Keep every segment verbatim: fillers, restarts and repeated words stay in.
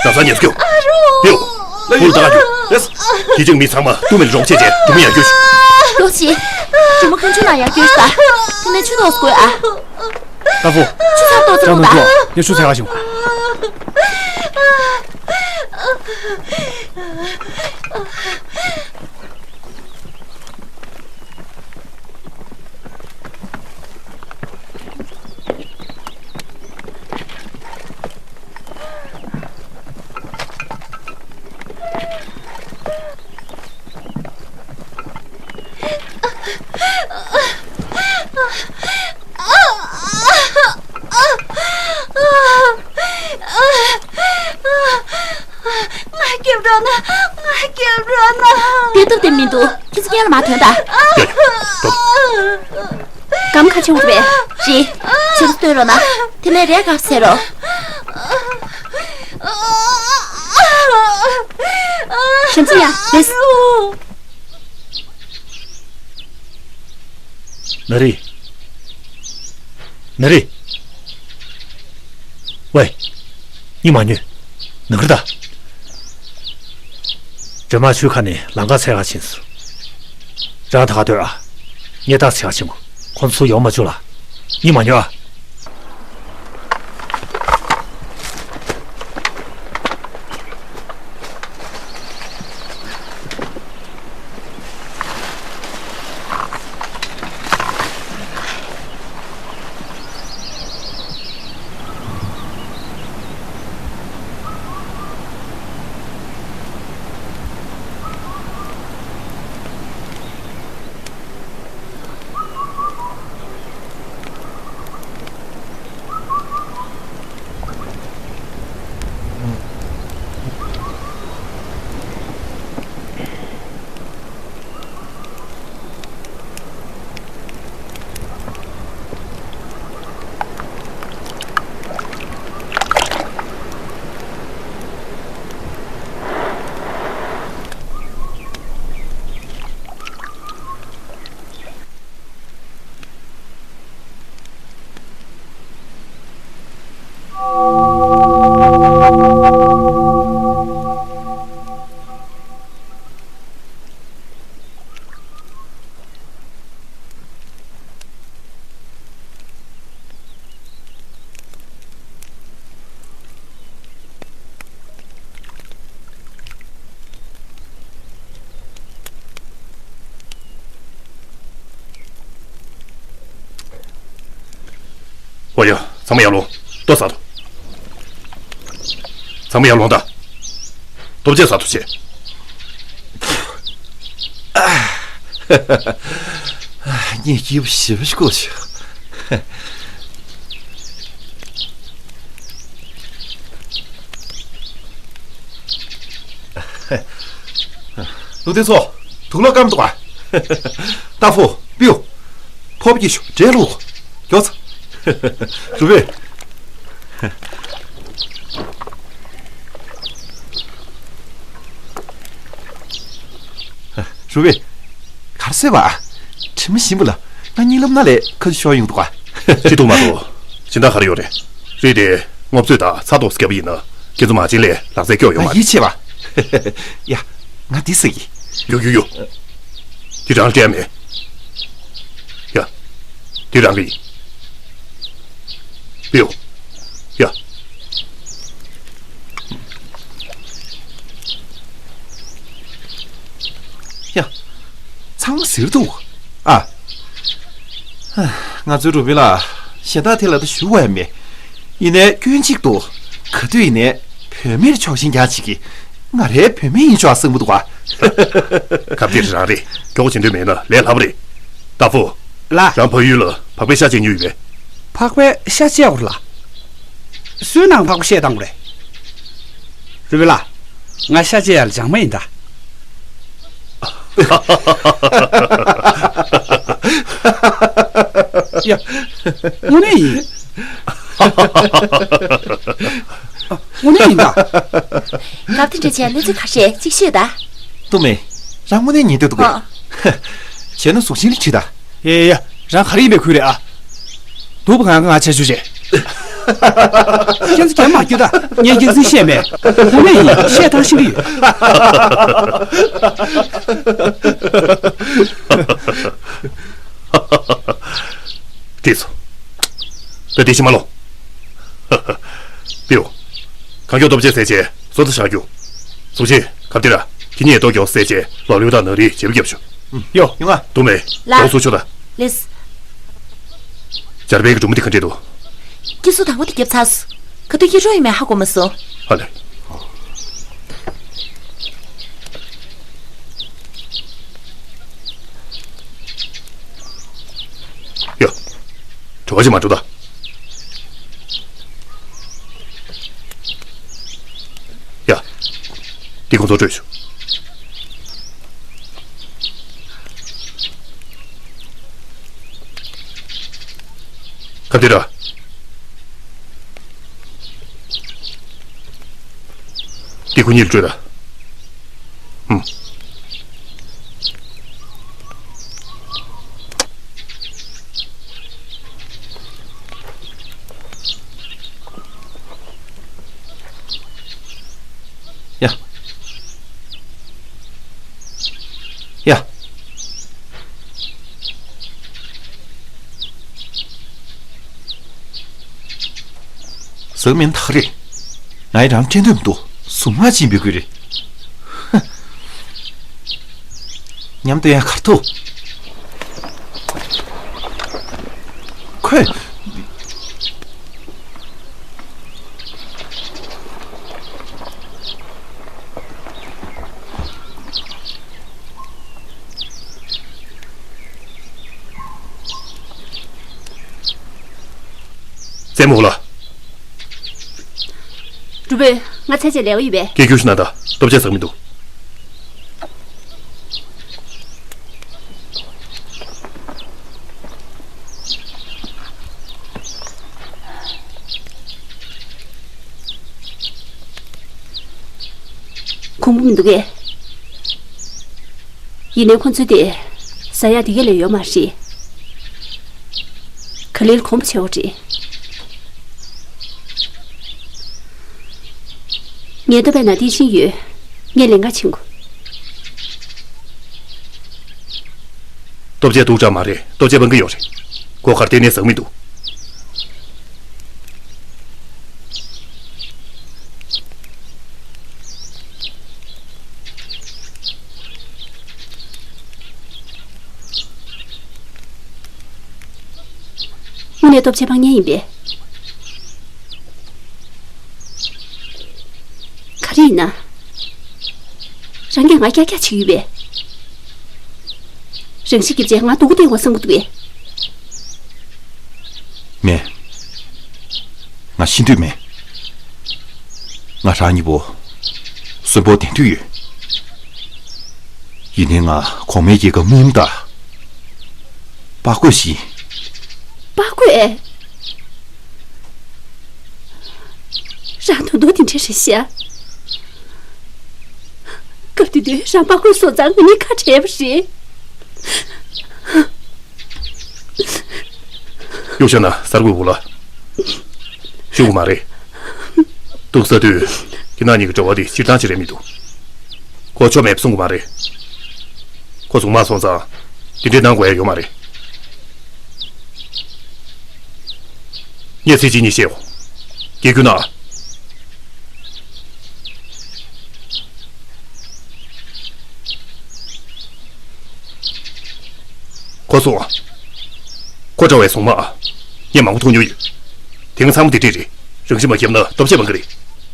རང་ས་ཉེས་སྐྱོ། ཡོ། ཕུལ་ད་ག་རྒྱུ། ཡེས། དེ་ཅིག་མི་ཚང་མ་ཏུ་མེ་རོགས་བྱེད་ཅེས་སྒྲུང་ཡང་རྒྱུ། ལོ་ཆེ། སྒྲུང་མ་ཁོང་ཆུ་ནང་ཡང་རྒྱུ་ས། དེ་ནས་ཆུ་ཏོག་དགོས་ཨ། ད་ཕུ། ཆུ་ཚ་ཏོག་ཙམ་ད། ཡ་ཆུ་ཚ་ག་བྱུང་། ང་སྐྱོབ་རོགས་གནང་། ང་སྐྱོབ་རོགས་གནང་། དེ་ལྟར་དེ་མི་འདུག་ཁྱེད་ཚོ་སྔོན་ལ་མ་ཐོན་ད། ཡ་ཡ། སྒམ་ག་ཆེན་པོ་རེད། རེད། ཕྱི་ལ་སྟོན་རོགས་གནང་། དེ་ནས་རས་དཀར་ཟེར་རོགས། ཞམ་སུ་ཡ། རེད། ན་རི། ན་རི། ཝེ། གཉིད་མ་ཉོན། ནང་ཁུར་ད། སྒྲོལ་མ་ཆུ་ཁ་ནས་ལམ་ཁ་འཚོལ་ག་ཕྱིན་སོང་། རང་ད་ག་སྡོད་ཨ། ངས་རྟ་འཚོལ་ག་ཕྱིན་གོ། ཁོང་ཚོ་ཡོང་མ་བཅུག་ལ། གཉིད་མ་ཉོན་ཨ། ཨོ་ཡ། ཚང་མ་ཡར་ལོངས། ལྟོ་ཟ་དོ། ཚང་མ་ཡར་ལོངས་ད། ལྟོ་ཆས་ཟ་དོ་ཆས། ངས་སྐྱིད་པོ་ཞེ་པོ་ཞིག་གོ་བྱུང་། ལུག་རྟེན་ཚོ། དུག་ལོག་སྐམ་འདུག་ཨ། ཏ་ཕུ། པིའུ། ཕོབ་ཀྱི་ཤོག་འདྲེ་ལུག་མགྱོགས་ཚ། རུ་བེ། རུ་བེ། གར་སོས་པ། དྲི་མ་ཞིམ་པོ་ལ། ང་གཉིད་ལམ་ན་ལས་ཁ་ཆུ་ཤོར་ཡོང་འདུག་ཨ། ཅི་འདུག་མ་གཏོགས། སྦྱིན་བདག་ག་རེ་ཡོད་རེད། རེད་དེ། སྔོ་ཚོད་དང་ཚ་ཏོག་བརྒྱབ་པ་ཡིན་ན། ཁྱེད་ཚོ་མ་བྱིན་ལས་ལག་རྩལ་སྐྱོ་ཡོང་མ་རེད། ཡིད་ཆེས་པ། ཡ། ང་འདི་ཟེར་གི། ཡོ་ཡོ་ཡོ། འདི་རང་སྤྲད་མེད། ཡ། འདི་རང་གི་ཡིན། པིའུ། ཡ། ཡ། ཚང་མ་ཟེར་འདུག་ཨ། ང་ཚོའི་རུ་བི་ལ་གཞན་དག་དེ་ལ་ད་ཞུ་བ་ཡང་མེད། ཡིན་ནའི་སྐྱོན་གཅིག་འདུག་ག་དུས་ཡིན་ནའི་བུད་མེད་ཕྱོགས་ཞེན་རྒྱག་བྱེད་ཀྱི། ང་རའི་བུད་མེད་ཡིན་ཆོག་བསམ་གྱི་འདུག་ག་ག་དེ་རང་རེད། མགྱོགས་པོ་བྱེད་འདོད་མེད་ན་ལས་སླ་པོ་རེད། ཏ་ཕུ། ལ། རང་ཕ་ཡུལ་ལ་བག་པའི་ཤ་བཅད་མྱོང་ཡོད་པས། བག་པའི་ཤ་བཅད་འོར་ལ། སུའི་ནང་བག་པ་བཤད་བཏང་བ་རེད། རུ་བི་ལ། ང་ཤ་བཅད་ཡར་སྦྱང་མ་ཡིན་ད། ཡ། དངོས་གནས་ཡིན། དངོས་གནས་ཡིན་ད། སྐབས་དེ་འདྲ་བྱས་གནས་ཚུལ་ཁ་ཤས་གཅིག་ཤོད་ད། ཏུ་མེ། རང་དངོས་གནས་ཉེས་འདོད་འདུག་གས། ཨ། བྱས་ན་གཟུགས་ཅན་ལ་ཁྲིད་ད། ཡ་ཡ་ཡ། རང་ག་རེ་ཡིན་པའི་ཁུལ་རེད་ཨ། སྡུག་པ་གང་ག་ང་ཆ་ཆུ་བྱས། ཁྱེད་ཚོ་རྒྱ་མ་སྐྱོ་ད། ངས་རྒྱལ་མཚན་བཤད་མེད། དངོས་གནས་ཡིན། བཤད་སྟངས་ཤེས་ཀྱི་ཡོད། དེས་སོ། ད་དེ་ཕྱི་མ་ལོ། པིའུ། གང་མགྱོགས་ལྟོ་ཆས་བཟས་བྱས་སོ་ད་བཞག་རྒྱུ། གཟུགས་ཆེ། གབ་དེ་ར། ཁྱེད་གཉིས་ལྟོ་མགྱོགས་བཟས་བྱས་ལོག་ལོས་དང་ནང་རིགས་བྱེད་པ་རྒྱབ་ཤོག་ཡོ། ཡོང་ང་། འདུག་མེད། ལགས། ལོག་སུ་ཆོག་ད། ལེས། འཇར་པན་གྱི་སྒྲུང་མོ་དེ་ག་འདྲས་འདུག་སྐྱེ་སོ་དང་པོ་དེ་བརྒྱབ་ཚར་སོང་། ག་དུས་ཡིག་རོགས་ཡིན་མེད་ཧ་གོ་མ་སོང་། ཧ་ལས། ཡ། བྲོ་བ་ཞིག་མ་འགྲོ་ད། ཡ། འདི་ཁོང་ཚོར་སྤྲོད་ཤོག་ག་དེ་ར། འདི་ཁོ་གཉིས་ལ་སྤྲོད་ད། ཧུམ། ཡ། ཡ། ཟག་མིན་ཐག་རེད། ང་ཡི་རང་སྤྲད་འདོད་མི་འདུག་གཟུངས་མ་ཅིག་འབུལ་དགོས་རེད། མཉམ་དུ་ཡང་གར་ཐུག་ཁོས། རྩེད་མོ་ལ། གྲུབ་པས། ང་ཚད་ཆེ་ལས་བ་ཡོད་པས། སྐད་སྒྱུར་ཞུ་ན་ད་སྟོབས་ཆེ་ཟག་མི་འདུག་ཁོང་པོ་མི་འདུག་གས། ཡིན་ནའི་ཁོང་ཚོའི་དེ་ཟ་ཡག་དེ་ག་ལས་ཡོད་མ་རེད། ག་ལེར་གོམ་པ་བྱེད་འོ་རེད། ངས་ལྟོ་བས་ན་དེ་ཤིང་ཡོད། ངས་ལེན་ག་ཕྱིན་གོ། ལྟོ་ཆས་སྡུག་ཅག་མ་རེད། ལྟོ་ཆས་སྤང་གི་ཡོད་རེད། ཁོ་གར་གཏན་ནས་ཟག་མི་འདུག་དངོས་གནས་ལྟོ་ཆས་སྤང་མཁན་ཡིན་པས། ག་རེ་ཡིན་ན། རང་གིས་ང་ཀྱག་ཀྱག་བྱེད་ཀྱི་ཡོད་པས། རང་ཤི་རྒྱབ་བྱས་ང་སྡུག་གུ་བསྟན་བ་བསམ་གི་འདུག་པས། མེད། ང་ཤི་འདོད་མེད། ང་རང་གཉིས་པོ་གསོན་པོ་བདེ་འདོད་ཡོད། ཡིན་ནའི་ང་གོང་མའི་རྒྱལ་ཁབ་མི་ཡིན་པ་འདྲ། དཔའ་རྒོད་ཞིག་ཡིན། དཔའ་རྒོད། རང་ད་དུང་དེ་འདྲ་རེད་ཤག་སྐབས་དེ་དུས་རང་དཔའ་རྒོད་སོང་ཙང་ང་གཉིས་ཁ་བྲལ་བ་རེད། གཡུག་བཞག་ན་གསར་འགོད་འུ་ལ་ཤོང་གི་མ་རེད། འདུག་ས་དུས་ཁྱེད་རང་གཉིས་ཀྱི་འབྲེལ་བ་དེ་སྤྱིར་བཏང་ཞིག་རེད་མི་འདུག་ཁོ་ཆོ་མེད་གསུང་གི་མ་རེད། ཁོ་གཟུངས་མ་སོང་ཙང་དེ་འདྲའི་གནང་དགོས་ཡ་ཡོད་མ་རེད། ངས་ཚིག་གཅིག་གཉིས་བཤད་འོ། སྐད་སྒྱུར་ན། ཁོ་སོང་ཨ། ཁོ་འདྲ་བའི་གཟུངས་མ་ཨ། ངས་མང་པོ་མཐོང་མྱོང་ཡོད། དེ་སྔ་ཚང་མ་དེ་འདྲས་རེད། རང་ཤི་མ་བརྒྱབ་ན་ལྟོ་ཆས་སྤང་གི་རེད།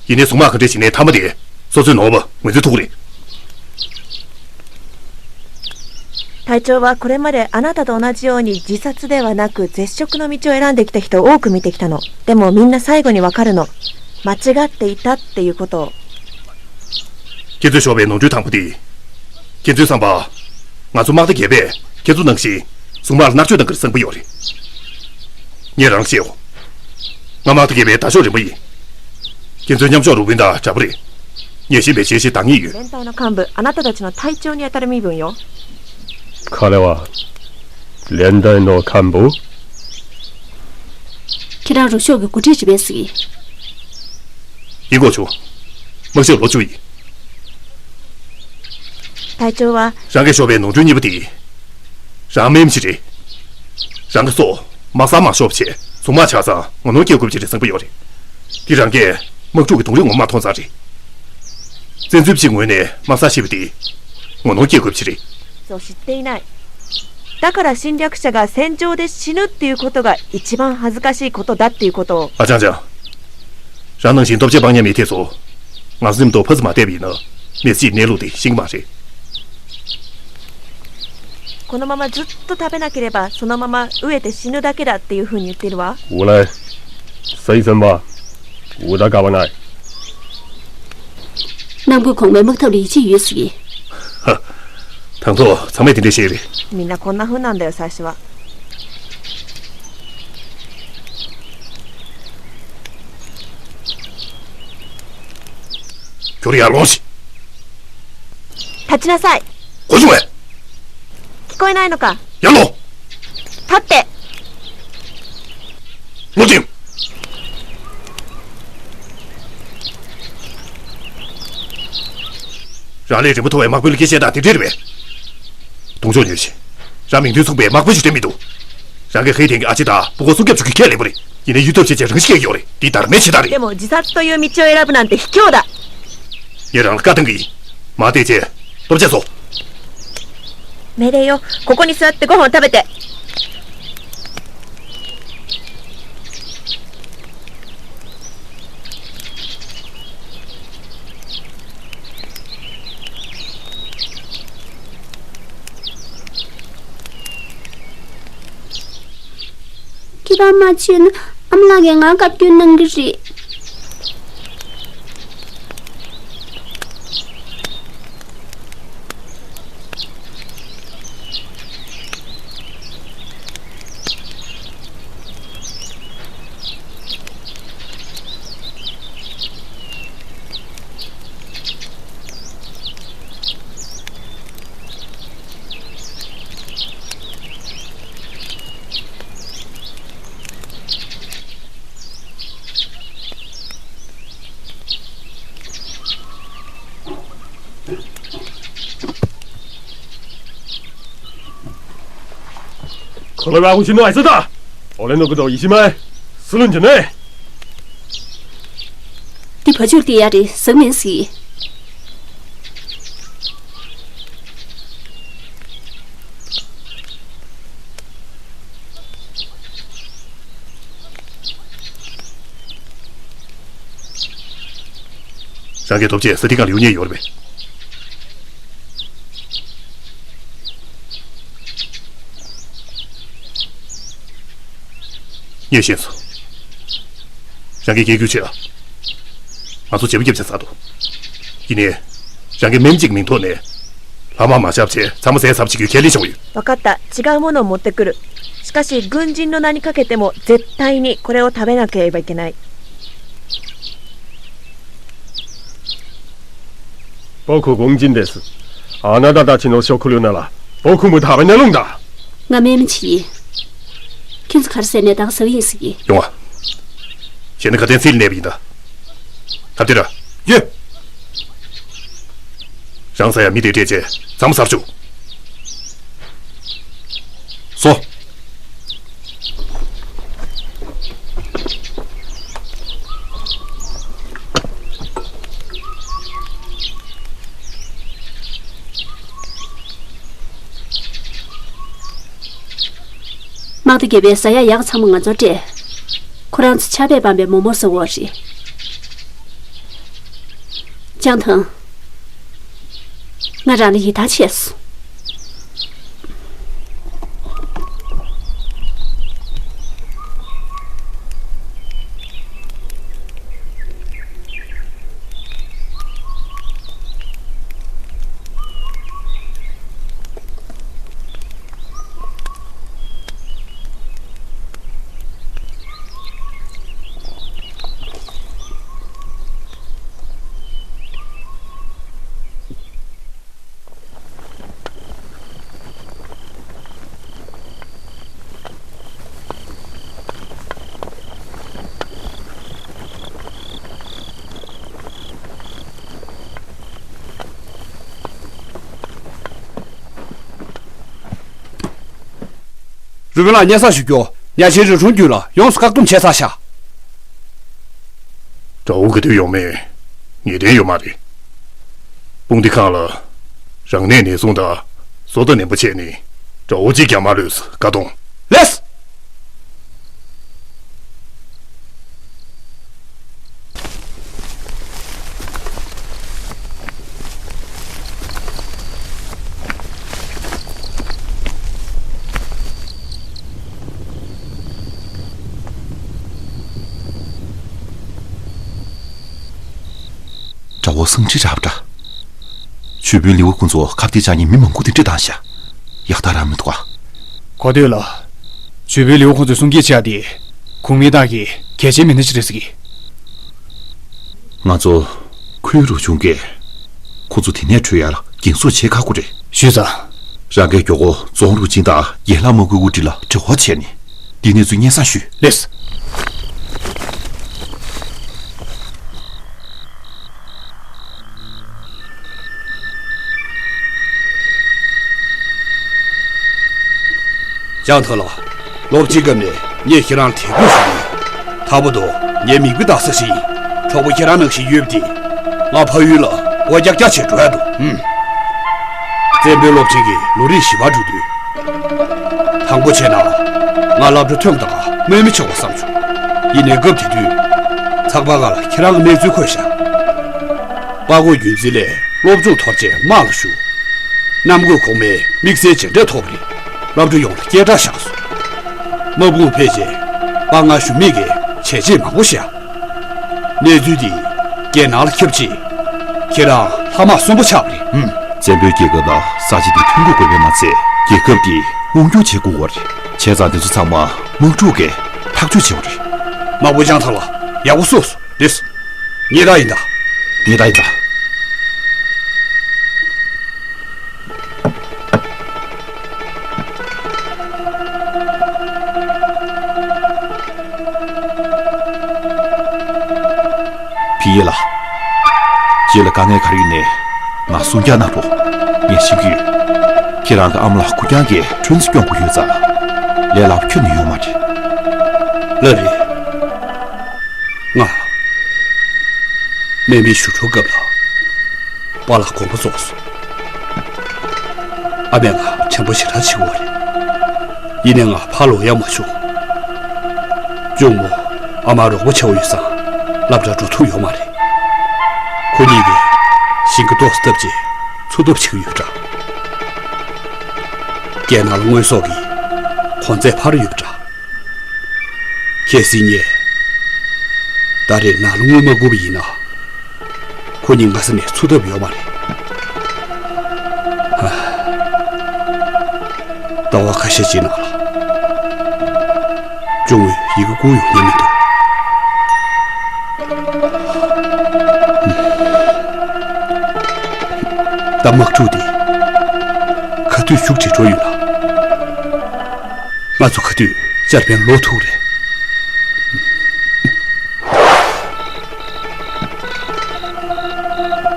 ཡིན་ནའི་གཟུངས་མ་ག་འདྲས་བྱས་ནའི་མཐའ་མ་དེ་སོ་སོའི་ནོར་བ་ངོས་འཛིན་ཐུབ་ཀྱི་རེད།隊長はこれまであなたと同じように自殺ではなく、絶食の道を選んできた人を多く見てきたの。でも、みんな最後にわかるの。間違っていたっていうことを。 ཁྱེད་ཚོས་ཞོགས་པའི་ནོར་འཁྲུལ་དང་པོ་དེ། ཁྱེད་ཚོའི་བསམ་པ། ང་ཚོ་དམག་སྡེ་བརྒྱད་པས་ཁྱེད་ཚོ་ནང་བཞིན་གཟུངས་མ་ལ་མནར་གཅོད་གཏང་གི་རེད་བསམ་གྱི་ཡོད་རེད། ངས་རང་བཤད་འོ། ང་དམག་སྡེ་བརྒྱད་པའི་དར་ཤོག་རིམ་པ་ཡིན། ཁྱེད་ཚོའི་མཉམ་ཞོགས་རུ་དཔོན་དང་འདྲ་པོ་རེད། ངས་ཤེས་པའི་བྱས་ཤིག་བདག་ཉིད་ཡོད། 連隊の幹部、あなたたちの隊長に当たる身分よ。 彼は連隊の幹部？ ཁྱེད་རང་རུ་ཤོག་གི་འགོ་ཁྲིད་རེད་པས་ཟེར། ཡིན་གོ་ཆུང་། དམག་ཞབས་ལོ་བཅུ་ཡིན། 隊長は། རང་གིས་ཤོར་བའི་ནོར་འཁྲུལ་གཉིས་པོ་དེ། རང་མེད་མི་ཞིག་རེད། རང་གི་སྲོག་མ་བསམ་མ་ཤོར་བ་བྱས་ཚུར་མ་ཆགས་ཙང་ངོ་གནོང་སྐྱེལ་དགོས་པ་ཅིག་རེད་བསམ་གྱི་ཡོད་རེད། འདི་རང་གིས་དམག་འཁྲུག་གི་གདོང་རིས་ངོ་མ་མཐོང་ཙང་རེད། བཙན་འཛུལ་གྱི་ངོས་ནས་མ་བསམ་ཤེས་པ་དེ་ངོ་གནོང་སྐྱེལ་དགོས་པ་ཅིག་རེད། そう知っていない。だから侵略者が戦場で死ぬっていうことが一番恥ずかしいことだっていうことを。 ཨ་ཅང་ཅང་། རང་ནང་བཞིན་སྟོབས་ཆེ་སྤང་མཁན་མི་དེ་ཚོ། ང་ཚོ་མཉམ་དུ་ཕར་ཚུར་མ་བལྟས་པ་ཡིན་ན། མི་ཚེའི་གནས་ལུགས་དེ་ཤེས་ཀྱི་མ་རེད། このままずっと食べなければ、そのまま飢えて死ぬだけだっていうふうに言ってるわ。 无奈，谁怎么，我的搞不奈。 གནམ་བསྐོས་གོང་མའི་དམག་འཐབ་ལ་ཡིད་ཆེས་ཡོད་ཟེར་གི། ཧ། དང་ཐོག་ཚང་མས་དེ་འདྲ་བཤད་རེད། みんなこんな風なんだよ、最初は。 ཁྱོད་ཡར་ལོངས་ཤིག། 立ちなさい。 གོ་བྱུང་བས། 聞こえないのか。 ཡར་ལོངས། 立って。 ལོ་ཏིང་། རང་ལས་རིམ་པ་མཐོ་བའི་དམག་དཔོན་ལ་སྐད་ཆ་དང་དེ་འདྲས་རེད་པས། གདོང་ཕྱོགས་ཉོན་ཞིག། རང་མིང་དོན་མཚུངས་པའི་དམག་དཔོན་ཞིག་འདྲ་མི་འདུག། རང་གི་ཧེ་ཐེན་གྱི་ཨ་ཅེ་དང་བུ་གོ་སྲུང་སྐྱོབ་བྱེད་རྒྱུ་ཁས་ལེན་པ་རེད། ཡིན་ནའི་གཡུལ་ཐབས་བྱེད་ཆེད་རང་ཤི་ཡག་ཡོད་རེད། འདི་དར་མའི་ཆེ་ཐག་རེད། でも自殺という道を選ぶなんて卑怯だ。 ངས་རང་ལ་བཀའ་བཏང་གི་ཡིན། མ་བལྟས་ཚེ། སྟོབས་ཆེ་སོ། 命令よ、ここに座ってご飯を食べて。 ཁྱེད་རང་མ་བྱས་ན་ཨ་མ་ལགས་ཀྱིས་ང་བཀའ་བཀྱོན་གནང་གི་རེད། འདི་བ་ཕྱུགས་དེ་ཡ་རེད། ཟ་མིན་སྲིད། རང་གི་ཐོབ་ཆས་ས་ཐིག་ཁང་ལ་གཡུག་ཉེས་ཡོད་རེད་པས། ངས་ཤེས་སོང་། རང་གི་སྐད་སྒྱུར་བྱེད་ཨ། ང་ཚོ་བྱེད་པོ་སྐྱབས་ཆ་ཚར་འདུག། ཡིན་ནའི། རང་གི་མིང་གཅིག་མིང་ཐོག་ནས། ལྷག་མ་མ་བཞག་བྱས་ཚང་མ་ཟས་ཟབ་བྱེད་རྒྱུའི་ཁས་ལེན་བྱུང་ཡོད། 分かった。違うものを持ってくる。しかし軍人の名にかけても絶対にこれを食べなければいけない。 僕軍人です。あなたたちの食料なら僕も食べれるんだ。 ང་མེད་མི་ཆི་ཡིན། ཁྱོད་ཚོ་ག་རེ་ཟེར་ནས་ད་ག་ཟེར་བ་ཡིན་ཟེར་གི། ཡོང་བ། བྱས་ན་ཁ་དན་ཚིག་ལ་གནས་པ་ཡིན་ད། ཐབས་དེ་ར། ཡོད། རང་ས་ཡ་མི་དེ་སྤྲད་བྱས་མཚམས་སར་བཅུག། སོ། དམག་སྡེ་བརྒྱད་པའི་ཟ་ཡག་ཡག་ཚང་མ་ང་ཚོར་སྤྲད། ཁོ་རང་ཚོ་ཆར་པས་སྦངས་པའི་མོག་མོག་ཟ་དགོས་རེད། ཅང་ཐང་། ང་རང་ལ་ཡིད་ཐག་ཆད་སོང་། འབྲུག་པའི་ལགས་སྙན་སེང་ཞུ་རྒྱུ། ཉ་ཆེན་རི་གྲོང་རྒྱུད་ལ་ཡོངས་སུ་བཀག་སྡོམ་བྱས་ཚར་ཤག་དགྲ་བོ་ག་དུས་ཡོང་མིན་ངེས་གཏན་ཡོད་མ་རེད། དཔུང་སྡེ་ཁག་ལ་རང་གནས་ནན་སྲུང་དང་བཟོ་ལྟ་ནན་པོ་བྱས་ནས་དགྲ་བོ་གཅིག་ཀྱང་མ་ལུས་བཀག་གཏོང་། ལགས། དགྲ་བོ་སེང་ཁྲི་རབ་འདྲ། ཇོ་དཔོན་ལི་ཝུ་ཁོང་ཚོ་ཁ་གཏད་བཅག་མཁན་མི་མང་པོ་དེ་འདྲ་བཏང་ཤག་ཡག་རྟགས་རང་མི་འདུག་ག་གོ་ཐོས་ལ། ཇོ་དཔོན་ལི་ཝུ་ཁོང་ཚོས་གསུང་སྐད་བྱས་ཏེ། གུང་མིང་ཏང་གི་གལ་ཆེའི་མི་སྣ་ཞིག་རེད་ཟེར་གི། ང་ཚོ་ཁོའི་རུ་ཆུང་གིས་ཁོ་ཚོ་དེ་ནས་བྲོས་ཡ་ལ་འགན་སྲུང་བྱེད་ཁག་པོ་རེད། ཞུས་ཙང་། རང་གི་མགྱོགས་པོ་རྫོང་རུ་ཆེན་དང་ཡན་ལག་དམག་ཁུལ་དབུ་ཁྲིད་ལ་འབྲེལ་བ་བྱས་ནས་འདི་གནས་ཚུལ་སྙན་སེང་ཞུས། ལགས། ལྕང་ཐང་ལགས། སློབ་ཆེན་སྐབས་ནས་ངས་ཁྱེད་རང་ལ་དད་གུས་ཞུ་གི་ཡོད། ད་བར་དུ་ངའི་མིག་དཔེ་ལྟ་ས་ཞིག་ཡིན། གྲོགས་པོ་ཁྱེད་རང་ནང་བཞིན་ཡོད་པ་འདིས་ང་ཕ་ཡུལ་ལ་སྒོ་རྒྱག་རྒྱག་བྱས་འགྲོ་ཡ་འདུག་ཨུམ། བཙན་པོའི་སློབ་ཆེན་གྱི་ལོ་རིམ་བཞི་པར་འགྲོ་དུས། དང་པོ་བྱས་ན། ང་སློབ་གྲྭ་ཐོན་དང་སྨོས་མི་ཆགས་པ་བསམ་བྱུང་། ཡིན་ནའི་སྐབས་དེ་དུས། ཚགས་པར་ཁག་ལ་ཁྱེད་རང་གི་གནས་ཚུལ་འཁོད་ཤག་པར་གོས་རྒྱུན་འཛིན་ལས་སློབ་སྦྱོང་འཐོར་རྗེས་དམག་ལ་ཞུགས། གནམ་བསྐོས་གོང་མའི་དམིགས་བསལ་མཇལ་འཕྲད་ཐོབ་པ་རེད། སློབ་གྲྭ་ཡོངས་ལ་སྐད་གྲགས་བཞག་སོང་། དམག་དཔུང་ཕེབས་རྗེས་པར་ང་ཞུ་མེད་ཀྱི་བྱས་རྗེས་མང་པོ་བཞག་གནས་ཚུལ་འདི་རྒྱལ་ནང་ལ་ཁྱབ་རྗེས། ཁྱེད་རང་ལྷ་དམག་གསོན་པོ་ཆགས་པ་རེད། ཨུམ། བཙན་པོའི་རྒྱལ་ཁབ་ལ་ས་ཆ་འདི་མཐུན་པོ་དགོས་པས་མ་ཚད། རྒྱལ་ཁབ་འདི་དབང་སྒྱུར་བྱེད་དགོས་པ་རེད། བྱས་ཙང་འདི་ཚོ་ཚང་མ་དམག་འཁྲུག་གིས་ཐག་གཅོད་བྱེད་པ་རེད། དམག་དཔོན་ལྕང་ཐང་ལགས། ཡག་པོ་གསུངས་སོང་། རེད། ངེས་ར་ཡིན་ད། ངེས་ར་ཡིན་ད། ཕི་ཡེ་ལགས། རྗེས་ལ་དཀའ་ངལ་ག་རེ་ཡིན་ནའི་ང་སྲུང་སྐྱོང་གནང་རོགས། ངས་ཤེས་ཀྱི་ཡོད། ཁྱེད་རང་གི་ཨ་མ་ལགས་གུ་རྐྱང་གིས་ཁྲོན་ཚོ་སྐྱོང་དགོས་ཡོད་ཙང་། ལས་སླ་པོ་ཁྱོན་ནས་ཡོད་མ་རེད། ལགས་རེད། ང་སྨན་པའི་ཞུ་གཏུག་སྐབས་ལ་པཱ་ལགས་དགོངས་པ་རྫོགས་སོང་། ཨ་མས་ང་དྲན་པ་ཞེ་དྲག་བྱེད་ཀྱི་ཡོད་རེད། ཡིན་ནའི་ང་ཕར་ལོག་ཡ་མ་བྱུང་། གཅུང་མོ་ཨ་མ་རོགས་པ་བྱེད་པ་ཡོད་ཙང་སློབ་གྲྭར་འགྲོ་ཐུབ་ཡོད་མ་རེད། ཁོ་གཉིས་ཀྱིས་ཞིང་ཁ་ཏོག་ཙམ་བཏབ་རྗེས་འཚོ་ཐབས་བྱེད་ཀྱི་ཡོད་པ་འདྲ། རྒྱལ་ནང་ལ་དངོས་ཟོག་གི་གོང་ཚད་འཕར་ཡོད་པ་འདྲ། གལ་སྲིད་ངས་ད་རེས་ནང་ལ་དངུལ་མ་བསྐུར་བ་ཡིན་ན། ཁོ་གཉིས་སྔ་ས་ནས་འཚོ་ཐབས་ཡོད་མ་རེད། ཧ། ཟླ་བ་ཁ་ཤས་ཅིག་ནང་ལ་གཅུང་མོས་ཡི་གེ་བསྐུར་ཡོང་ཉན་མི་འདུག་ད་དམག་འཁྲུག་འདི་ག་དུས་མཇུག་སྒྲིལ་འགྲོ་ཡོད་ན། ང་ཚོ་ག་དུས་ཅར་པན་ལོག་ཐུབ་རེད།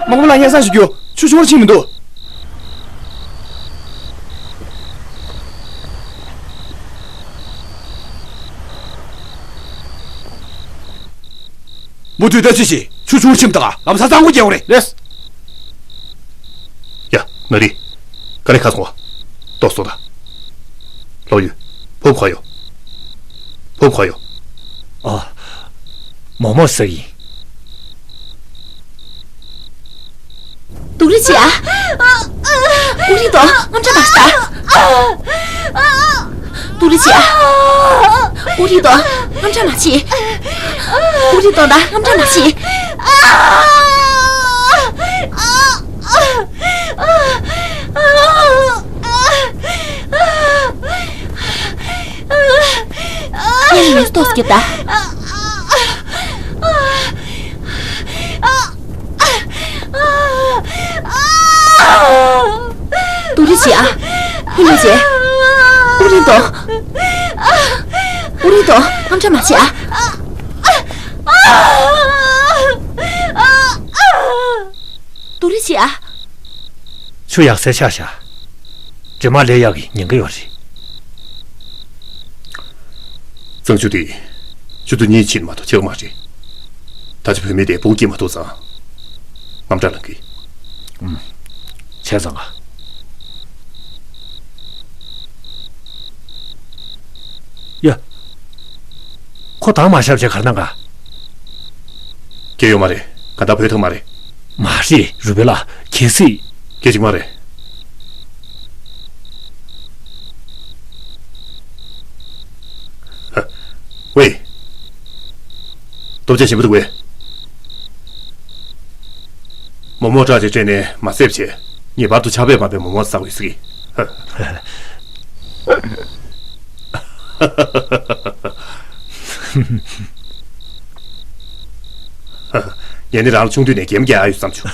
མང་པོ་ལ་སྙན་སེང་ཞུ་རྒྱུ། ཆུ་ཆུང་རུ་ཕྱིན་མི་འདུག་མུ་མཐུད་ལྟ་ཅི་ཞིག་ཆུ་ཆུང་ཕྱིན་དང་ལམ་སང་གཙང་པོ་རྒྱག་དགོས་རེད། ལགས། ཡ། ན་རི། ག་ལེ་ཁ་སོང་བ། ཏོག་སོ་ད། ལོ་ཡུ། ཕོབ་ཁ་ཡོ། ཕོབ་ཁ་ཡོ། ཨ། མོག་མོག་ཟ་ཡིན། སྡུག་རུས་བྱེད་ཨ། ཨུ་རིག་དོ་དངངས་སྐྲག་མ་བྱེད་ད། སྡུག་རུས་བྱེད་ཨ། ཨུ་རིག་དོ་དངངས་སྐྲག་མ་བྱེད། ཨུ་རིག་དོ་ད་དངངས་སྐྲག་མ་བྱེད། ངས་ལུས་ཏོག་སྐྱིད་ད། སྡུག་རུས་བྱེད་ཨ། ཧུན་ལུས་བྱེད། ཨུ་རིག་དོ། ཨུ་རིག་དོ་དངངས་སྐྲག་མ་བྱེད་ཨ། སྡུག་རུས་བྱེད་ཨ། ཆུ་ཡག་སེ་ཆགས་ཤག་རྗེས་མ་ལས་ཡག་གི་ཉེན་ཁ་ཡོད་རེད། རྟགས་འཇུག་དེ་བཅུ་དོན་གཉིས་ཕྱིན་མ་གཏོགས་ཆགས་མ་རེད། ད་ཆ་བུད་མེད་དེ་སྤུ་གུ་སྐྱེས་མ་ཐུབ་ཙང་། དངངས་སྐྲག་ལངས་གི། ཨུམ། བྱས་ཙང་ག་ཡ། ཁོ་དྭངས་མ་ཤར་བྱས་གར་ན་ག་སྐྱེས་ཡོད་མ་རེད། གང་ལྟར་བུད་ཐུབ་མ་རེད། མ་རེད། རུས་པའི་ལགས། གལ་སྲིད། སྐད་ཅིག་མ་རེད། ཝེ། ལྟོ་ཆས་ཞིམ་པོ་འདུག་པས། མོག་མོག་སྐྲག་ཅིག་སྤྲད་ནས་མ་བསད་བྱས། ངེས་པར་དུ་ཆག་པས་མ་པའི་མོག་མོག་ཟ་དགོས་ཟེར་གི། ངས་ནི་རང་ལ་ཆུང་དུས་ནས་འགེམས་རྒྱག་ཡ་ཡོད་བསམ་བྱུང་།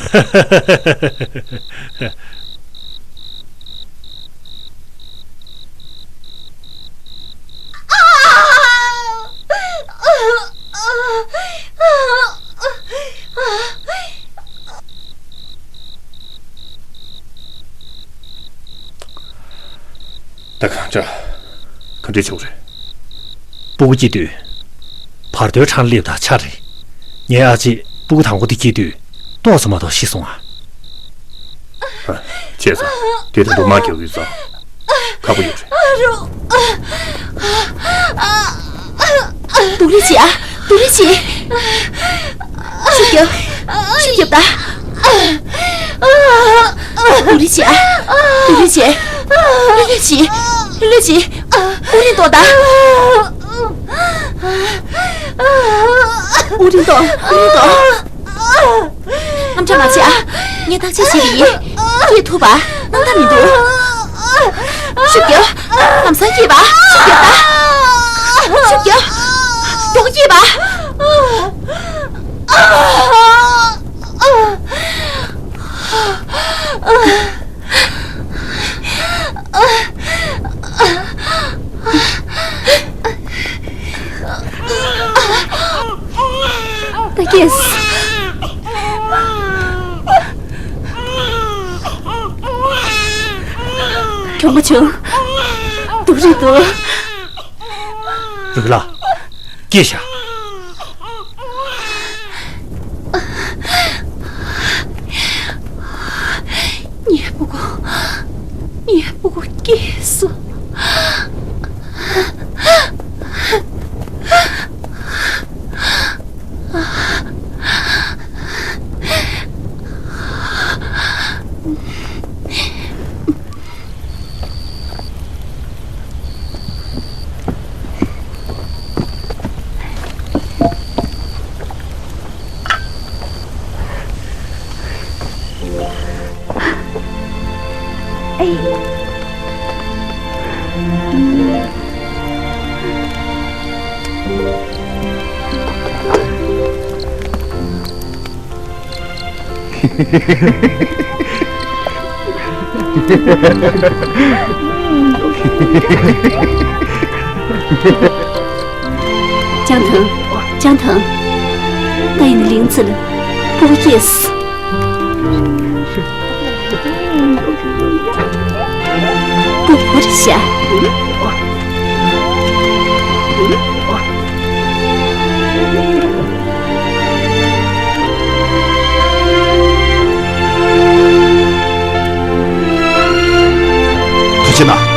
ད་གང་འདྲ། ག་འདྲས་བྱུང་རེད། སྤུ་གུ་སྐྱེས་དུས། བར་དོའི་འཕྲང་སླེབས་དང་ཆ་རེད། ངའི་ཨ་ཅེ་སྤུ་གུ་དང་པོ་དེ་སྐྱེས་དུས། ཏོག་ཙམ་མ་གཏོགས་ཤི་སོང་ཨ། ཨ། བྱས་ཙང་དེ་དང་དུ་མ་རྒྱག་ཡོད་ཙང་། ཁག་པོ་ཡོད་རེད། སྡུག་རུས་བྱེད་ཨ། སྡུག་རུས་བྱེད། ཤུགས་རྒྱབ། ཤུགས་རྒྱབ་ད། སྡུག་རུས་བྱེད་ཨ། སྡུག་རུས་བྱེད། ལྷོད་ལྷོད་བྱེད། ལྷོད་ལྷོད་བྱེད། དབུགས་རིང་གཏོང་ད། དབུགས་རིང་གཏོང་། དབུགས་རིང་གཏོང་། དངངས་སྐྲག་མ་བྱེད་ཨ། ངས་བརྟག་དཔྱད་བྱེད་ཀྱི་ཡིན། སྐྱེས་ཐུབ་པ། སྣང་དག་མི་འདུག་ཤུགས་རྒྱབ། ལམ་སང་སྐྱེས་པ། ཤུགས་རྒྱབ་ད། ཤུགས་རྒྱབ། མགྱོགས་སྐྱེས་པ། ད་སྐྱེས། གྱོང་པོ་བྱུང་། སྡུག་རུས་འདུག་རུས་ལགས། སྐྱེས་ཤག་ངའི་སྤུ་གུ། ངའི་སྤུ་གུ་སྐྱེས་སོང་། ཅང་ཐང་། ཅང་ཐང་། ད་ཡིན་ལིང་ཚིལ་པོ་ཡེས། པུ་ཧུར་ཤ། ཐུགས་རྗེ་གནང་།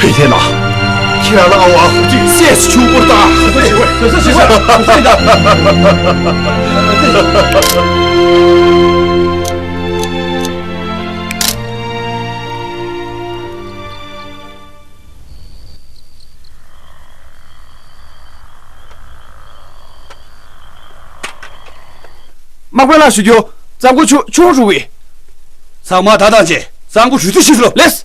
ཧེ་ཐན་ལགས། ཁྱེད་རང་ལ་ཨ་བ་ཅིག་སྲས་སུ་བྱུང་བར་གདའ། དམག་དཔོན་ལགས་ཞུ་རྒྱུ། གཙང་པོ་ཆུ་ཆུ་རུ་བི། ཚང་མ་ད་ཐང་ཆད། གཙང་པོ་རུས་ཚིགས་ཤིག་ལོ་ལེས།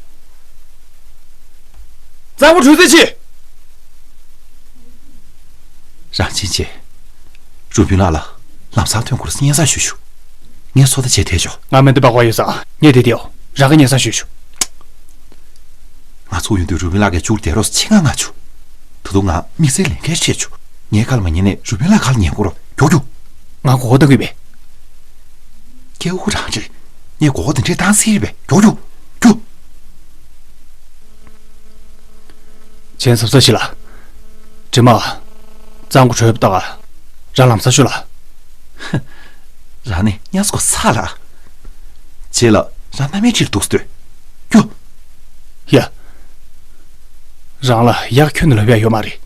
གཙང་པོ་རུས་ཚིགས་ཤིག་རང་བྱིན་ཆེ། རུ་བི་ལགས་ལ་ལམ་སང་ཐོན་དགོས་སྙན་སེང་ཞུ་ཞུ། ངས་སོ་ད་བྱེད་དེ་ཆོག་ང་མེ་འདི་པགས་པ་ཡོད་ས་ངས་དེ་དེའོ་རང་གི་སྙན་སེང་ཞུ་ཞུ། ང་ཚུགས་ཡོང་དུས་རུ་བི་ལགས་ཀྱི་ཅུར་དེ་རོགས་ཆེ་ང་ང་ཆུ། ད་དུང་ང་དམིགས་བསལ་ལས་འགན་ཆེ་ཆུ། ངའི་ཁ་ལ་མ་ཉན་ནས་རུས་སྦལ་ལགས་ཁ་ལ་ཉན་དགོས་རེད། མགྱོགས་རྒྱུགས། ང་མགོ་སྐོར་ལྟ་གི་ཡོད་པས། སྐྱེ་བོ་རང་རེད། ངས་མགོ་སྐོར་དེ་འདྲས་བཏང་སྲིད་རེད་པས། མགྱོགས་རྒྱུགས། རྒྱུགས། གཅན་གཟབ་གཟབ་བྱེད་ལ། དྲི་མ། གཙང་པོ་བྲོས་པ་ལྟ་ག་རང་ལམ་སང་ཤོག་ལ། རང་ནི་གཉའ་སྒོ་ཚ་ལ། བྱེད་ལ། རང་མནའ་མའི་ཁྲིར་འདུག་སྟོད། རྒྱུགས། ཡ། རང་ལ་ཡག་ཁྱོན་ནས་ལབ་ཡག་ཡོད་མ་རེད།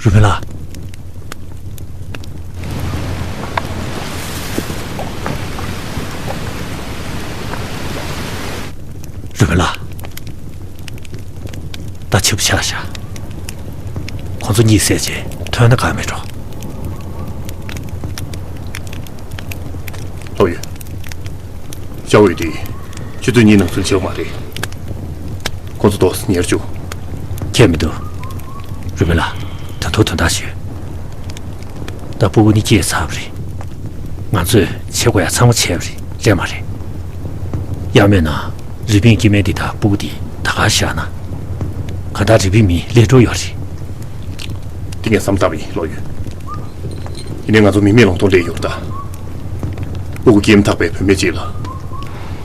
རུས་སྦལ་ལགས། རུས་སྦལ་ལགས། ད་ཕྱི་པོ་ཆགས་ཤག་ཁོང་ཚོ་གཉིད་སད་བྱས་ཐོན་ན་ཁག་མེད་འགྲོ། ལྷོ་ཡུལ། ཤ་འོད་དེ། ཆུ་ཚོད་གཉིས་ནང་ཚུན་བྱེད་དགོས་མ་རེད། ཁོ་ཚོ་ཏོག་ཙམ་ཉེར་བཅུག་ཁྱད་མི་འདུག་རུས་སྦལ་ལགས། ད་དུང་དོན་དག་ཞུས། ད་སྤུ་གུ་གཉིས་སྐྱེས་ཚར་བ་རེད། ང་ཚོས་བྱེད་དགོས་ཡ་ཚང་མ་བྱས་པ་རེད། རེད་མ་རེད། ཡང་མིན་ན། རུས་སྦལ་སྐྱེ་དམན་འདི་དང་སྤུ་གུ་འདི་ད་ག་བཞག་ན། གང་ལྟར་རུས་སྦལ་མི་ལས་འགྲོ་ཡོད་རེད། འདི་ངས་བསམ་བཏང་བ་ཡིན། ལྷོ་ཡུལ། ཡིན་ནའི་ང་ཚོ་མི་མེད་ལུང་སྟོང་སླེབས་ཡོད་རེད་ད། སྤུ་གུ་སྐྱེས་མ་ཐག་པའི་བུད་མེད་ཅིག་ལ།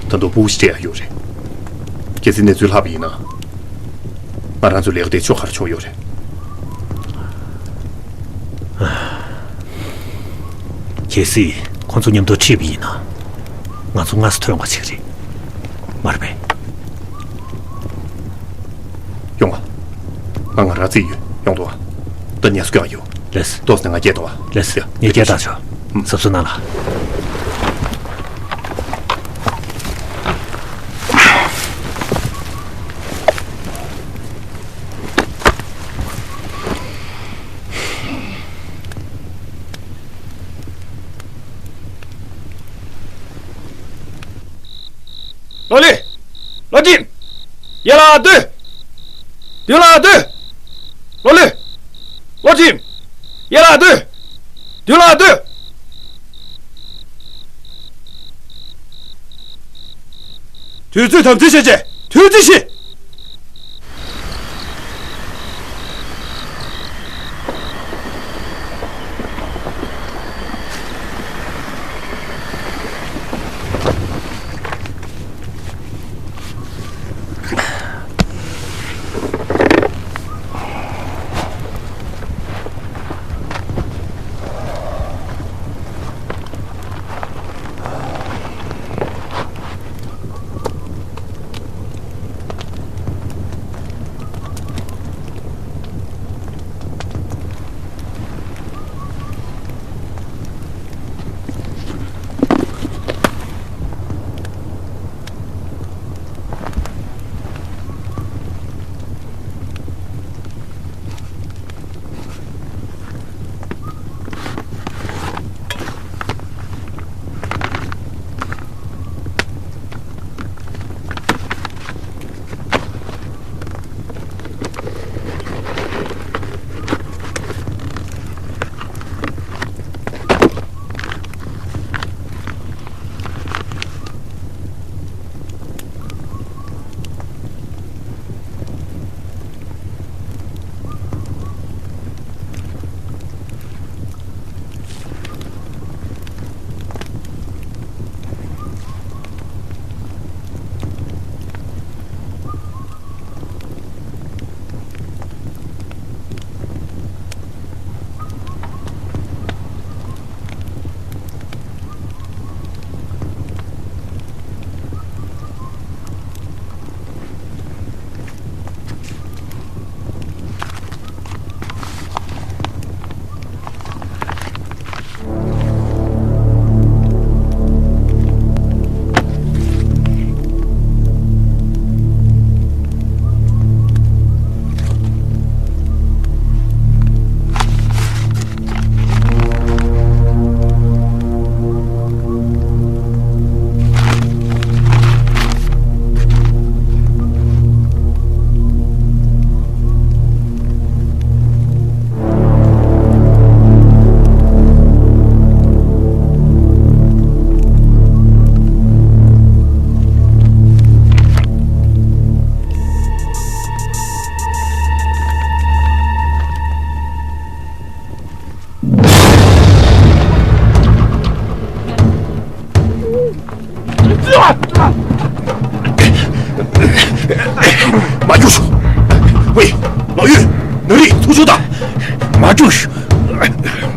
ད་དུང་སྤུ་གུ་ཞིག་སྤྲད་ཡ་ཡོད་རེད། གལ་སྲིད་གནས་ཚུལ་ལྷག་པ་ཡིན་ན། ང་རང་ཚོའི་ལས་ཀ་དེ་ཆོ་གར་ཆོག་ཡོད་རེད། གལ་སྲིད་ཁོང་ཚོ་མཉམ་དུ་ཁྲིད་པ་ཡིན་ན། ང་ཚོ་སྔ་ས་ཐོན་དགོས་ཆེ་གི་རེད། མ་རེད་པས། ཡོང་བ། ང་ང་རང་རྩིས་ཡོད། ཡོང་དོ་བ། ད་ཉལ་ས་སྐྱོ་ཡོད། ལེས། ཏོག་ཙམ་ང་སྐྱེལ་དོ་བ། ལེས། ཡ། ངས་སྐྱེལ་ཐག་ཆོད། ཨུམ། གཟབ་གཟབ་གནང་ལ། ལོ་ལི། ལོ་ཁྲིམ། ཡ་ལ་སྡོད། མདུན་ལ་སྡོད། ལོ་ལི། ལོ་ཁྲིམ། ཡ་ལ་སྡོད། མདུན་ལ་སྡོད། དུས་ཚོད་དམ་འཛིན་བྱས་རྗེས་ཐུགས་རྗེ་ཆེ།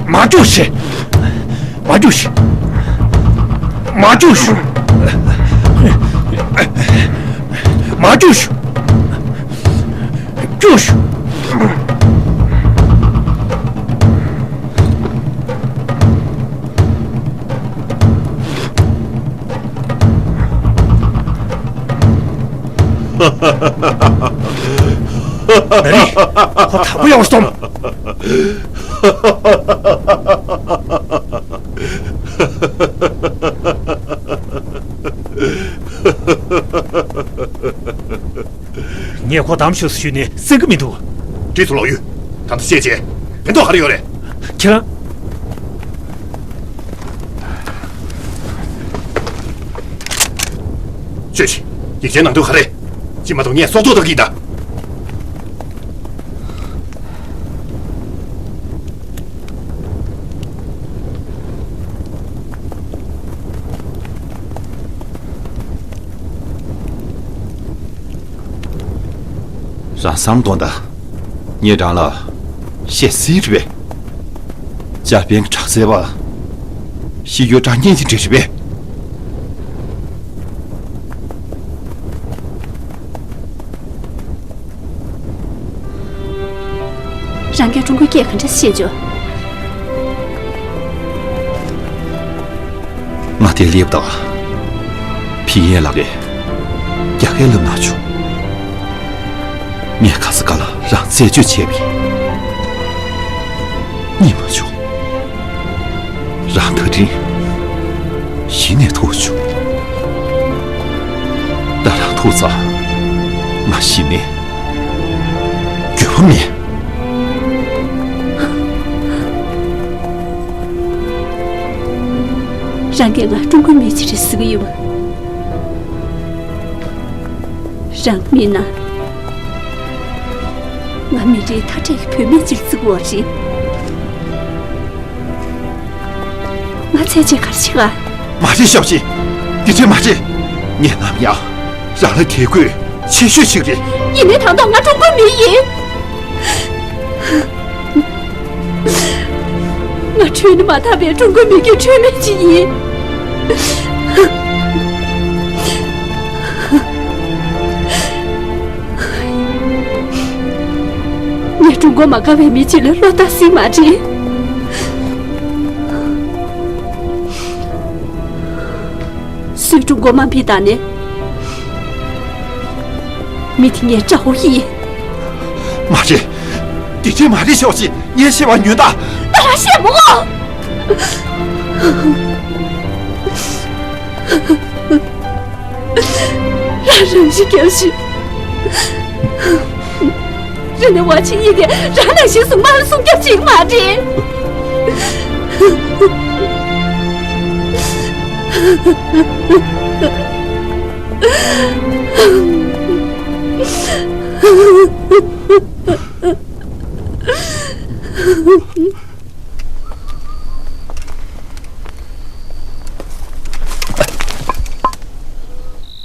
མ་རྒྱུགས་ཤིག་མ་རྒྱུགས་ཤིག་མ་རྒྱུགས་ཤིག་མ་རྒྱུགས་ཤིག་རྒྱུགས་ཤིག་མེ་རི། ཁོ་དལ་པོ་ཡོང་སོང་། ངས་ཁོ་བདམས་ཤོག་ཟེར་ཞུས་ནས་གསན་གི་མི་འདུག་འགྲིག་སོང་ལོག་ཡུ། ད་ལྟ་བཤད་བྱས། ཕན་ཐོགས་ག་རེ་ཡོད་རེད། ཁྱེད་རང་། ཤོད་ཤིག་ཡིག་ཆའི་ནང་དོན་ག་རེ། ཅི་མ་གཏོགས་ངས་སྲོག་ཐོག་བཏང་གི་ཡིན་ད། རང་བསམ་དགོངས་དག་ངས་རང་ལ་བཤད་སྲིད་རེད་པས། འཇར་པན་གྱི་དྲག་རྩལ་པ་ཤི་ཡོ་དྲང་གཉེན་གྱི་འདྲ་རེད་པས། རང་གིས་ཀྲུང་གོའི་སྐད་ག་འདྲ་ཤེས་བྱུང་། ང་དེ་སླེབས་དང་། ཕིན་ཡན་ལགས་ཀྱིས་རྒྱ་སྐད་ལབ་གནང་བྱུང་། ངས་ག་ས་ག་ལ་རང་རྩད་གཅོད་བྱས་པ་ཡིན། རྙེད་མ་བྱུང་། རང་ད་དྲིན་གཞི་ནས་ཐུགས་ཆུང་། ད་རང་ཐུག་ཙང་ང་གཞི་ནས་འགྱོད་པ་མེད། རང་གིས་ང་ཀྲུང་གོའི་མི་ཅིག་རེད་ཟེར་གྱི་ཡོད་པ། རང་མིན་ན། ང་མི་རིགས་མཐའ་བྲལ་གྱི་བུད་མེད་ཅིག་བརྩི་གི་ཡོད་རེད། ང་ཚད་ཆེ་གར་ཆེ་ག་མ་རེད་ཤོག་ཅིག་འདི་འདྲས་མ་རེད། ངས་ནམ་ཡང་རང་ལ་དད་གུས་ཆེ་ཤོས་ཤིག་རེད། ཡིན་ནའི་ད་དུང་ང་ཀྲུང་གོའི་མི་ཡིན། ང་ཁྲོས་ནས་མ་ཐར་བའི་ཀྲུང་གོའི་མི་རྒྱུད་ཁྲོས་མེད་ཅིག་ཡིན། ངས་ཀྲུང་གོ་མ་དགའ་བའི་མི་གཅིག་ལ་བློ་ལྟ་སྲིད་མ་དྲན། སུས་ཀྲུང་གོ་དམའ་འབེབས་བཏང་ནས། མི་དེ་ངའི་དགྲ་བོ་ཡིན། མ་རེད། དེ་འདྲས་མ་རེད་ཤོག་ཅིག་ངས་བཤད་པ་ཉོན་དང་། ད་རང་བཤད་མོ། རང་རང་བཞིན་སྐྱབས་ཤིག་རེ་ནས་བ་ཆི་ཡི་གེ་རང་ནང་བཞིན་སུ་མར་སུམ་རྒྱབ་ཅིག་མ་རེད།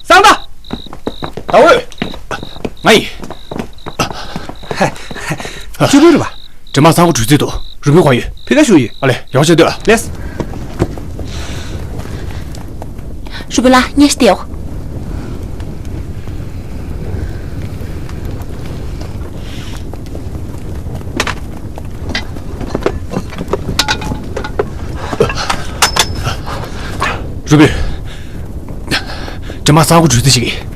གསང་བདག་ཟླ་འོད། ང་ཡིན། ཅི་རེད་པ། འདྲེ་དམག་གཙང་པོ་འགྲོ་རྩིས་འདུག་རུས་སྦལ་གང་ཡོད། ཕི་ལ་བཞུགས་ཡོད། ཨ་ལས། ཡག་པོ་བྱས་སྡོད་ཨ། ལེས། རུས་སྦལ་ལགས། སྙན་ཞུ་དེའོ། རུས་སྦལ། འདྲེ་དམག་གཙང་པོ་འགྲོ་རྩིས་བྱེད་ཀྱི།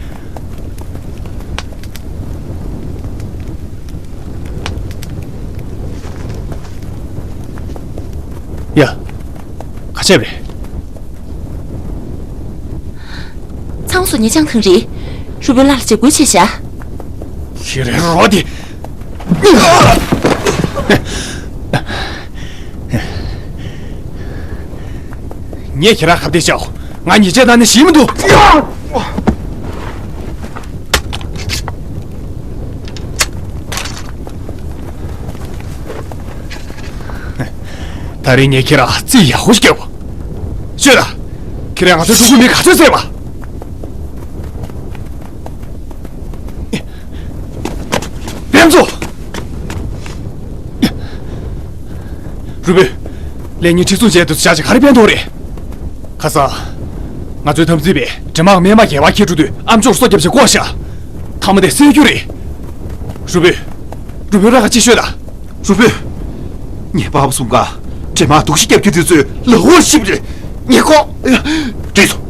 ཡ། ག་བྱས་པ་རེད། ཚང་སོ་ཉེ་ཆང་ཐང་རེད། རུས་སྦལ་ལགས་ལ་འཇབ་རྒོལ་བྱས་བཞག་ཁྱེད་རའི་རོ་དེ། ངས་ཁྱེད་རང་ཁ་གཏད་བྱའོ། ང་ཉེས་ཆད་བཏང་ནས་ཤི་མི་འདུག་ད་རེས་ངས་ཁྱེད་རང་རྩིས་ཡག་པོ་ཞིག་རྒྱབ། ཤོད་ད། ཁྱེད་རང་ང་ཚོའི་ཕྲུ་གུ་མི་ག་ཚོད་བསད་པ། བེམ་ཚོ། རུས་སྦལ། ལས་ཉིན་ཁྲི་ཚོ་བྱས་དུས་བྱ་བྱེད་ག་རེ་ཕན་ཐོགས་རེད། ཁ་སང་། ང་ཚོའི་འཐབ་འཛིང་པས་འདྲེ་དམག་རྨས་མ་རྒྱལ་བ་ཁྱེར་འགྲོ་དུས་ཨ་མཆོག་སྲོག་སྐྱབས་བྱེད་བསྐོ་བཞག་ཐ་མ་དེ་བསད་རྒྱུ་རེད། རུ་བོས། རུ་བོས་ར་ཁ་ཅིག་ཤོད་ད། རུ་བོས། ངའི་པ་ཕ་གསུམ་ཀ་འདྲེ་དམག་གདུག་ཤི་རྒྱབ་རྒྱུ་དེ་ཚོའི་ལག་འོག་ཤི་བ་རེད། ངས་ཁོ། བྲིས་སོང་།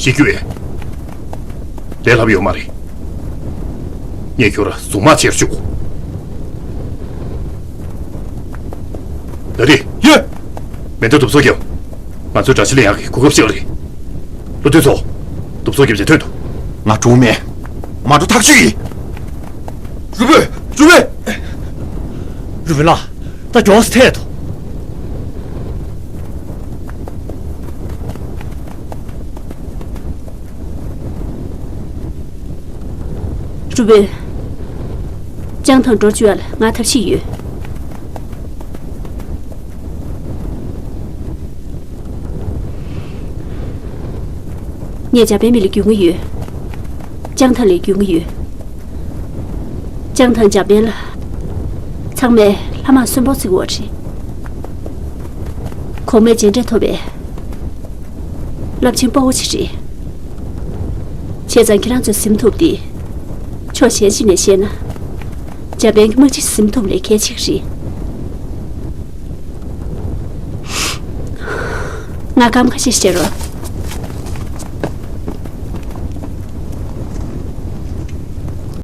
ཤི་རྒྱུ་ཡིན། ལས་སླ་པོ་ཡོད་མ་རེད། ངས་ཁྱོད་ར་གཟུངས་མ་བྱེད་རྒྱུ། ད་དེ། ཡོད། མེ་མདའ་དུབ་སོ་རྒྱབ། ང་ཚོའི་དགྲ་ཤ་ལེན་ཡག་གི་གོ་སྐབས་ཤིག་རེད། བློ་མཐུན་ཚོ། དུབ་སོ་རྒྱབ་བྱས་ཐོན་ཐུབ། ང་འགྲོ་མེད། མ་འགྲོ་ཐག་ཆོད་ཡིན། རུ་བོས། རུ་བོས། རུ་བོས་ལགས། ད་མགྱོགས་སེ་ཐད་དོ། རུ་བོས། ལྕང་ཐང་འགྲོ་བཅུག་ཡ་ལ་ང་ཐབས་ཤེས་ཡོད། ངས་འཇར་པན་མི་ལ་རྒྱུས་མངའ་ཡོད། ལྕང་ཐང་ལ་རྒྱུས་མངའ་ཡོད། ལྕང་ཐང་འཇར་པན་ལ། ཚང་མས་ལྷ་དམག་གསོན་པོ་བརྩི་གི་ཡོད་རེད། གོང་མའི་མཇལ་འཕྲད་ཐོབ་པའི་རླབས་ཆེན་དཔའ་བོ་ཅིག་རེད། བྱས་ཙང་ཁྱེད་རང་ཚོས་ཟིན་ཐུབ་དེ། ཕྱོགས་གཞན་ཞིག་ནས་བཤད་ན། འཇར་པན་གྱི་དམག་སྤྱི་ཟིན་ཐུབ་ལས་གལ་ཆེ་གི་རེད། ང་སྐར་མ་ཁ་ཤས་བཤད་རོགས།